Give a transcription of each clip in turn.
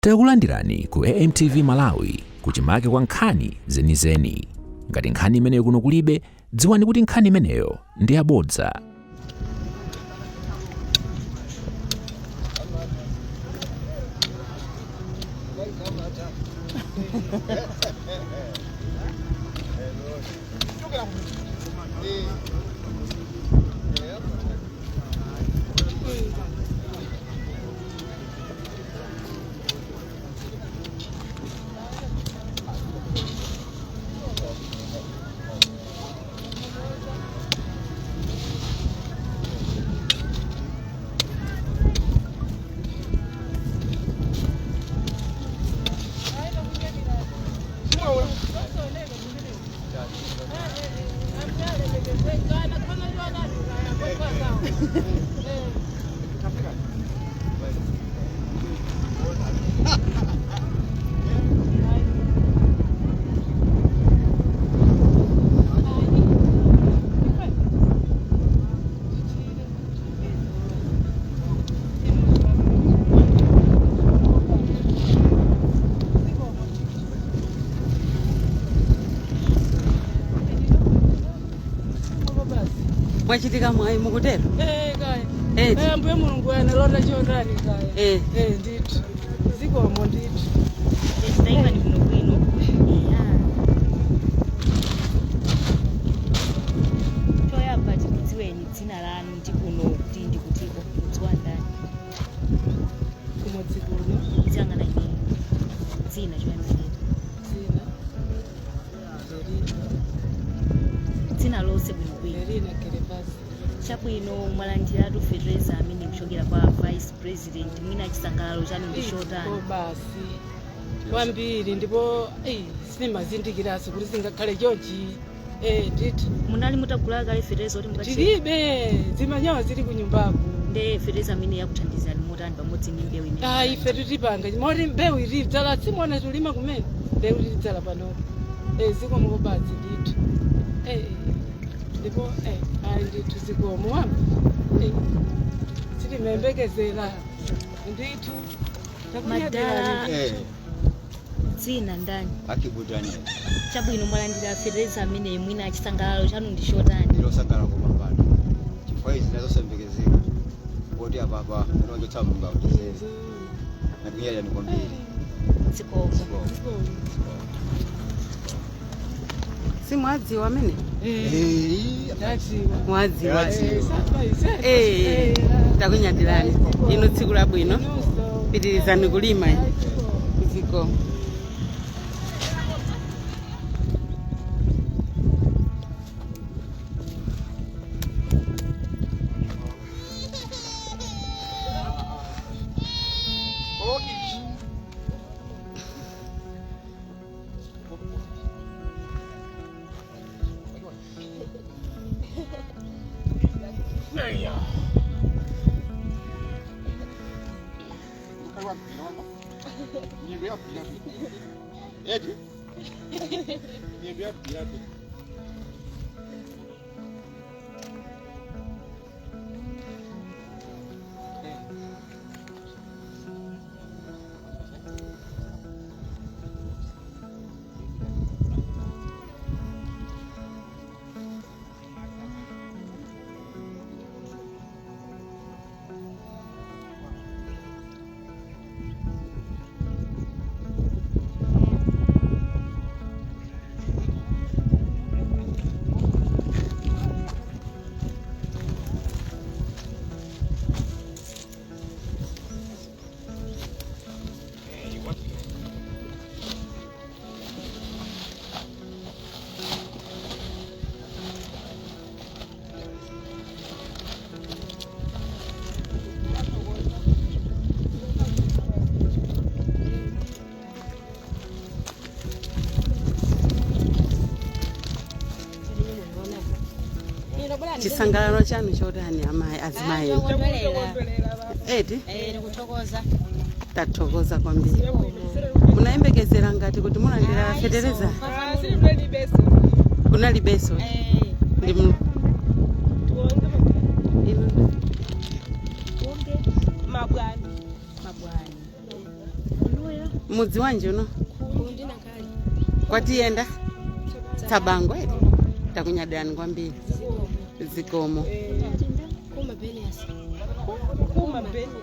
Takulandirani ku AMTV Malawi kuchimake kwa nkhani zenizeni. Ngati nkhani imeneyo kuno kulibe, dziwani kuti nkhani imeneyo ndi yabodza. Mwachitika mwayi mukutero. Eh, kaya. Eti. Eh, ambuye Mulungu analota chotani kaya. Eh. Eh, ndithu. Zikomo ndithu. Taifa ni bwinobwino. Choyamba tikudziweni dzina lanu ndi kuno kuti ndikutiko kudziwa ndani. Kumudzi kuno. Dziyang'ana ine dzina choyambirira. Dzina. Verina. Dzina lonse bwinobwino. Verina Gerevasi. Chabwino, mwalandiratu fetereza amene kuchokera kwa Vice President, mwina chisangalalo chanu ndi chotani? Oh, basi. Kwambiri ndipo sinimazindikiranso kuti zingakhale chonchi. Eh, ndithu. Munali mutagula kale fetereza kuti mukathe? Tilibe, zimanyawa zili ku nyumbako. Nde fetereza amene yakuthandizani motani pamodzi ndi mbewu imene? Ah, ife tutipanga moti mbewu ilidzala simona tulima kumene mbewu ilidzala panopo. Eh, zikomo basi ndithu. Eh, ndipo ayi ndithu zikomo wamba. Eh, sitimembekezera ndithu. Madala. Eh, Dzina ndani? Akibu Daniel. Chabwino, mwalandira fetereza amene, mwina chisangalalo chanu ndi chotani? Ndilosangala kupambana. Chifukwa izi zinazosembekezeka. Poti apapa ndinonjotsa Mulungu akutizere. Nakunyalira ni kwambiri. Zikomo. Simwadziwa amene? Eh, Ndadziwa. Mwadziwa. Ndadziwa. Eh, takunyadirani inu, tsiku labwino, pitirizani kulima. Zikomo. Chisangalalo chanu chotani amayi, azimayi? Eti. Tikuthokoza. Tathokoza kwambiri. Munayembekezera ngati kuti mulandira fetereza? Kunalibenso ndi inu? Mabwani. Mabwani. Inuyo? Mudzi wanji uno? Kundinakali. Kwatiyenda Tsabango eti. Takunyadirani kwambiri. Zikomo. Kuma Benias. Kuma Beni.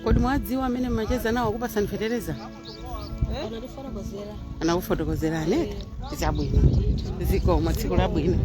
Kodi mwadziwa amene mmacheza nawo akupasani fetereza? Anatifotokozera. Anakufotokozerani eti? Zabwino. Zikomo, tsiku labwino.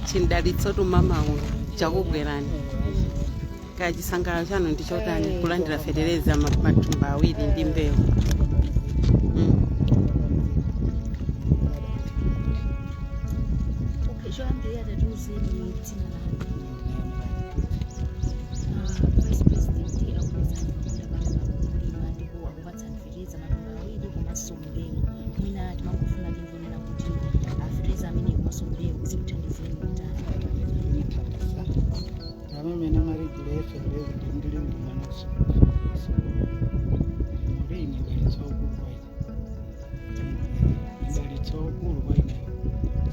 Chindalitso tumamawu chakubwerani. Kaya chisangalalo chanu ndi chotani kulandira fetereza mathumba awiri ndi mbewu? Okay, choyambirira tatiuzeni dzina lanu. Vice President akupezani pamunda pano pakulima ndipo akupatsani fetereza matumba awiri komanso mbewu. Mwina timangofuna timvonera kuti fetereza amene komanso mbewu zikuthandizeni kutani? Amamene amaregula ndili ndimanaso mulimi ngalitsa ukulu kwaine, ngalitsa ukulu kwaine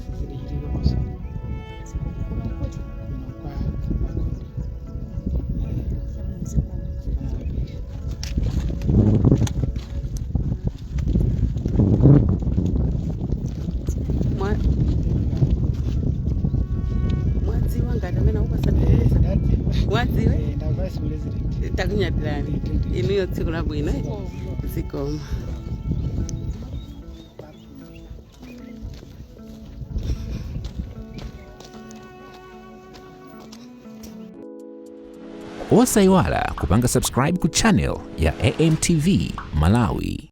sizidachitike kosa. Kuno kuti Kuno kwa Makonde. chabwino, zikomo. Zikamapiri. Mwadziwa ngati amene akupasani fetereza? Mwadziwe? Nda vice president. Takunyadirani inuyo, tsiku labwino. Zikomo. Osayiwala kupanga subscribe ku channel ya AMTV Malawi.